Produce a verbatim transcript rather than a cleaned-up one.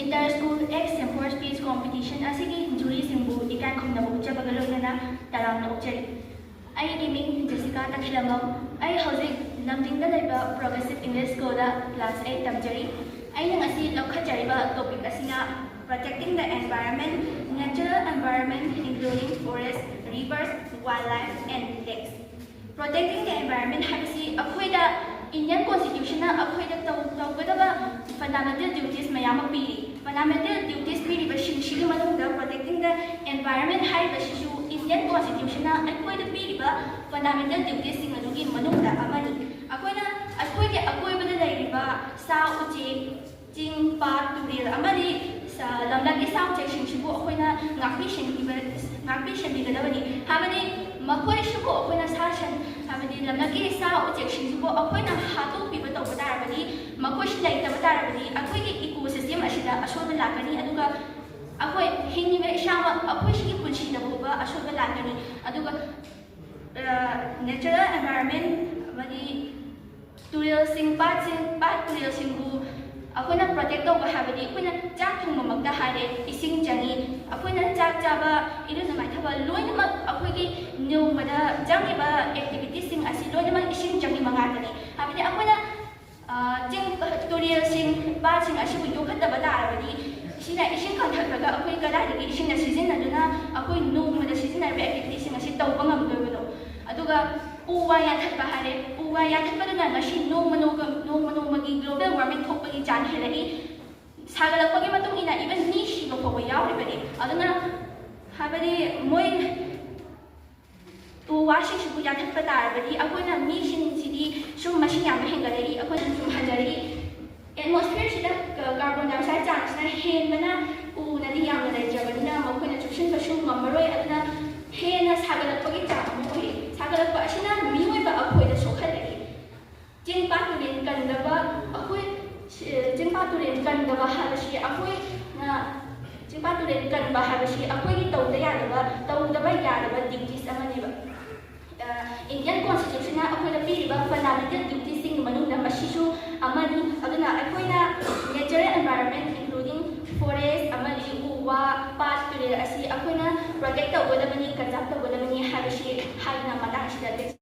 Inter School Egg Sample Speech Competition ꯑꯁꯤꯒꯤ ꯖꯨꯔꯤꯁꯤꯡꯕꯨ ꯏꯀꯥꯏ ꯈꯨꯝꯅꯕ ꯎꯠꯆꯕꯒ ꯂꯣꯏꯅꯅ ꯇꯔꯥꯝꯅ ꯑꯣꯛꯆꯔꯤ꯫ ꯑꯩꯒꯤ ꯃꯤꯡ ꯖꯦꯁꯤꯀꯥ ꯇꯈꯦꯂꯝꯕꯝ꯫ ꯑꯩ ꯍꯧꯖꯤꯛ ꯂꯝꯖꯤꯡꯗ ꯂꯩꯕ Progressive English Schoolꯗ class eight ꯇꯝꯖꯔꯤ꯫ ꯑꯩꯅ ꯉꯁꯤ ꯂꯧꯈꯠꯆꯔꯤꯕ topic ꯑꯁꯤꯅ Protecting the Environment, Natural Environment, including Forest, Rivers, Wildlife and Lakes꯫ Protecting the Environment ꯍꯥꯏꯕꯁꯤ ꯑꯩꯈꯣꯏꯗ Indian Constitutionꯅ ꯑꯩꯈꯣꯏꯗ ꯇꯧ-, ꯇꯧꯒꯗꯕ fundamental duties ꯃꯌꯥꯝ ꯑꯃ ꯄꯤꯔꯤ꯫ Fundamental duties ꯄꯤꯔꯤꯕꯁꯤꯡꯁꯤꯒꯤ ꯃꯅꯨꯡꯗ Protecting the Environment ꯍꯥꯏꯔꯤꯕꯁꯤꯁꯨ Indian Constitutionꯅ ꯑꯩꯈꯣꯏꯗ ꯄꯤꯔꯤꯕ fundamental dutiesꯁꯤꯡ ꯑꯗꯨꯒꯤ ꯃꯅꯨꯡꯗ ꯑꯃꯅꯤ꯫ ꯑꯩꯈꯣꯏꯅ ꯑꯩꯈꯣꯏꯒꯤ ꯑꯀꯣꯏꯕꯗ ꯂꯩꯔꯤꯕ ꯁꯥ ꯎꯆꯦꯛ, ꯆꯤꯡ, ꯄꯥꯠ, ꯇꯨꯔꯦꯜ ꯑꯃꯗꯤ ꯁ-, ꯂꯝꯂꯛꯀꯤ ꯁꯥ ꯎꯆꯦꯛꯁꯤꯡꯁꯤꯕꯨ ꯑꯩꯈꯣꯏꯅ ꯉꯥꯛꯄꯤ ꯁꯦꯟꯕꯤꯕ-, ꯉꯥꯛꯄꯤ ꯁꯦꯟꯕꯤꯒꯗꯕꯅꯤ꯫ ꯍꯥꯏꯕꯗꯤ ꯃꯈꯣꯏꯁꯤꯕꯨ ꯑꯩꯈꯣꯏꯅ ꯁꯥ ꯁꯟ, ꯍꯥꯏꯕꯗꯤ ꯂꯝꯂꯛꯀꯤ ꯁꯥ ꯎꯆꯦꯛꯁꯤꯡꯁꯤꯕꯨ ꯑꯩꯈꯣꯏꯅ ꯍꯥꯠꯇꯣꯛꯄꯤꯕ ꯇꯧꯕ ꯇꯥꯔꯕꯗꯤ, ꯃꯈꯣꯏꯁꯤ ꯂꯩꯇꯕ ꯇꯥꯔꯕꯗꯤ ꯑꯩꯈꯣꯏꯒꯤ ecosystem ꯑꯁꯤꯗ ꯑꯁꯣꯏꯕ ꯂꯥꯛꯀꯅꯤ, ꯑꯗꯨꯒ ꯑꯩꯈꯣꯏ ꯍꯤꯡꯉꯤꯕ ꯏꯁꯥꯃꯛ ꯑꯩꯈꯣꯏꯁꯤꯒꯤ ꯄꯨꯟꯁꯤꯗ ꯐꯥꯎꯕ ꯑꯁꯣꯏꯕ ꯂꯥꯛꯀꯅꯤ꯫ ꯑꯗꯨꯒ, ꯑ, natural environment ꯑꯃꯗꯤ ꯇꯨꯔꯦꯜꯁꯤꯡ, ꯄꯥꯠꯁꯤꯡ, ꯄꯥꯠ ꯇꯨꯔꯦꯜꯁꯤꯡꯕꯨ ꯑꯩꯈꯣꯏꯅ protect ꯇꯧꯕ ꯍꯥꯏꯕꯗꯤ ꯑꯩꯈꯣꯏꯅ ꯆꯥꯛ ꯊꯣꯡꯕꯃꯛꯇ ꯍꯥꯏꯔꯦ, ꯏꯁꯤꯡ ꯆꯪꯉꯤ, ꯑꯩꯈꯣꯏꯅ ꯆꯥꯛ ꯆꯥꯕ, ꯏꯔꯨꯖ ꯃꯥꯏꯊꯕ ꯂꯣꯏꯅꯃꯛ ꯑꯩꯈꯣꯏꯒꯤ ꯅꯣꯡꯃꯗ ꯆꯪꯉꯤꯕ activitiesꯁꯤꯡ ꯑꯁꯤ ꯂꯣꯏꯅꯃꯛ ꯏꯁꯤꯡ ꯆꯪꯉꯤꯕ ꯉꯥꯛꯇꯅꯤ꯫ ꯍꯥꯏꯕꯗꯤ ꯑꯩꯈꯣꯏꯅ, ꯑ, ꯆꯤꯡ, ꯇꯨꯔꯦꯜꯁꯤꯡ, ꯄꯥꯠꯁꯤꯡ ꯑꯁꯤꯕꯨ ꯌꯣꯛꯈꯠꯇꯕ ꯇꯥꯔꯕꯗꯤ ꯁꯤꯅ ꯏꯁꯤꯡ ꯀꯪꯊꯈ꯭ꯔꯒ ꯑꯩꯈꯣꯏ ꯀꯗꯥꯏꯗꯒꯤ ꯏꯁꯤꯡꯅ ꯁꯤꯖꯤꯟꯅꯗꯨꯅ ꯑꯩꯈꯣꯏ ꯅꯣꯡꯃꯗ ꯁꯤꯖꯤꯟꯅꯔꯤꯕ activitiesꯁꯤꯡ ꯑꯁꯤ ꯇꯧꯕ ꯉꯝꯗꯣꯏꯕꯅꯣ? ꯑꯗꯨꯒ ꯎ ꯋꯥ ꯌꯥꯟꯊꯠꯄ ꯍꯥꯏꯔꯦ, ꯎ ꯋꯥ ꯌꯥꯟꯊꯠꯄꯗꯨꯅ ꯉꯁꯤ ꯅꯣꯡꯃ ꯅꯣꯡꯃ, ꯅꯣꯡꯃ ꯅꯣꯡꯃꯒꯤ global warming ꯊꯣꯛꯄꯒꯤ ꯆꯥꯡ ꯍꯦꯜꯂꯛꯏ꯫ ꯁꯥꯒꯠꯂꯛꯄꯒꯤ ꯃꯇꯨꯡ ꯏꯟꯅ even ꯃꯤ ꯁꯤꯕ ꯐꯥꯎꯕ ꯌꯥꯎꯔꯤꯕꯅꯤ꯫ ꯑꯗꯨꯅ ꯍꯥꯏꯕꯗꯤ ꯃꯣꯏ ꯎ ꯋꯥꯁꯤꯡꯁꯤꯕꯨ ꯌꯥꯟꯊꯠꯄ ꯇꯥꯔꯕꯗꯤ ꯑꯩꯈꯣꯏꯅ ꯃꯤꯁꯤꯡꯁꯤꯗꯤ ꯁꯨꯝ ꯃꯁꯤꯡ ꯌꯥꯝꯕ ꯍꯦꯟꯒꯠꯂꯛꯏ, ꯑꯩꯈꯣꯏꯅ ꯁꯨꯝ ꯍꯟꯊꯔꯛꯏ꯫ Atmosphereꯁꯤꯗ ꯀ-, carbon dioxide ꯆꯥꯡꯁꯤꯅ ꯍꯦꯟꯕꯅ ꯎꯅꯗꯤ ꯌꯥꯝꯅ ꯂꯩꯇ꯭ꯔꯕꯅꯤꯅ ꯃꯈꯣꯏꯅ ꯆꯨꯞꯁꯤꯟꯕꯁꯨ ꯉꯝꯃꯔꯣꯏ꯫ ꯑꯗꯨꯅ ꯍꯦꯟꯅ ꯁꯥꯒꯠꯂꯛꯄꯒꯤ ꯆꯥꯡ ꯑꯃ ꯑꯣꯏꯔꯤ꯫ ꯁꯥꯒꯠꯂꯛꯄ ꯑꯁꯤꯅ ꯃꯤꯑꯣꯏꯕ ꯑꯩꯈꯣꯏꯗ ꯁꯣꯛꯍꯜꯂꯛꯏ꯫ ꯆꯤꯡ ꯄꯥꯠ ꯇꯨꯔꯦꯜ ꯀꯟꯗꯕ, ꯑꯩꯈꯣꯏ, ꯁꯤ-, ꯆꯤꯡ ꯄꯥꯠ ꯇꯨꯔꯦꯜ ꯀꯟꯗꯕ ꯍꯥꯏꯕꯁꯤ ꯑꯩꯈꯣꯏꯅ, ꯆꯤꯡ ꯄꯥꯠ ꯇꯨꯔꯦꯜ ꯀꯟꯕ ꯍꯥꯏꯕꯁꯤ ꯑꯩꯈꯣꯏꯒꯤ ꯇꯧꯗ ꯌꯥꯗꯕ, ꯇꯧꯗꯕ ꯌꯥꯗꯕ duties ꯑꯃꯅꯦꯕ꯫ ꯑ, Indian Constitutionꯅ ꯑꯩꯈꯣꯏꯗ ꯄꯤꯔꯤꯕ fundamental dutiesꯁꯤꯡꯒꯤ ꯃꯅꯨꯡꯗ ꯃꯁꯤꯁꯨ ꯑꯃꯅꯤ꯫ ꯑꯗꯨꯅ ꯑꯩꯈꯣꯏꯅ natural environment, including ꯄ꯭ꯔꯣꯇꯦꯛ ꯇꯧꯒꯗꯕꯅꯤ, ꯀꯟꯖꯥꯔꯕ ꯇꯧꯒꯗꯕꯅꯤ ꯍꯥꯏꯕꯁꯤ ꯍꯥꯏꯗꯨꯅ ꯃꯇꯥꯡꯁꯤꯗ text